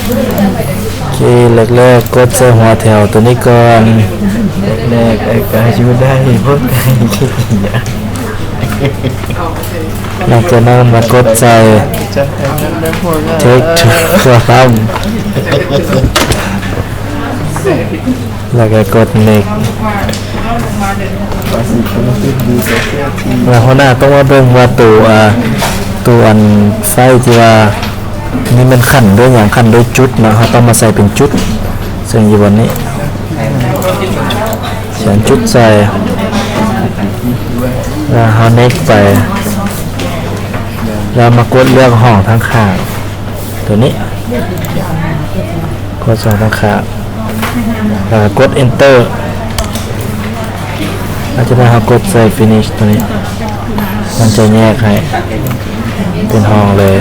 ໂອເຄ ແລກໆ ກົດໃສ່ຫົວແຖວໂຕນີ້ກ່ອນ ແລກໆ ກະຢູ່ໄດ້ ພວກໄກ່ ຫຼັງຈາກນັ້ນມາກົດໃສ່ Take to Chrome ແລ້ວກໍກົດ Next ແລ້ວຫົວໜ້າຕ້ອງມາເບິ່ງວ່າໂຕ ອ່າ ໂຕອັນໄຟທີ່ວ່າ ນີ້ແມ່ນຂັ້ນດ້ວຍຫຍັງ? ຂັ້ນດ້ວຍຈຸດເນາະ, ເຮົາຕ້ອງມາໃສ່ເປັນຈຸດ ເຊິ່ງຢູ່ບ່ອນນີ້ ຂຽນຈຸດໃສ່ ແລ້ວເຮົາ Next ໄປ ແລ້ວມາກົດເລືອກຫ້ອງທາງຂ້າງ ໂຕນີ້ ກົດສອງທາງຂ້າງ ແລ້ວກໍກົດ Enter ຫຼັງຈາກນັ້ນເຮົາກົດໃສ່ Finish ໂຕນີ້ ມັນຈະແຍກໃຫ້ເປັນຫ້ອງເລີຍ.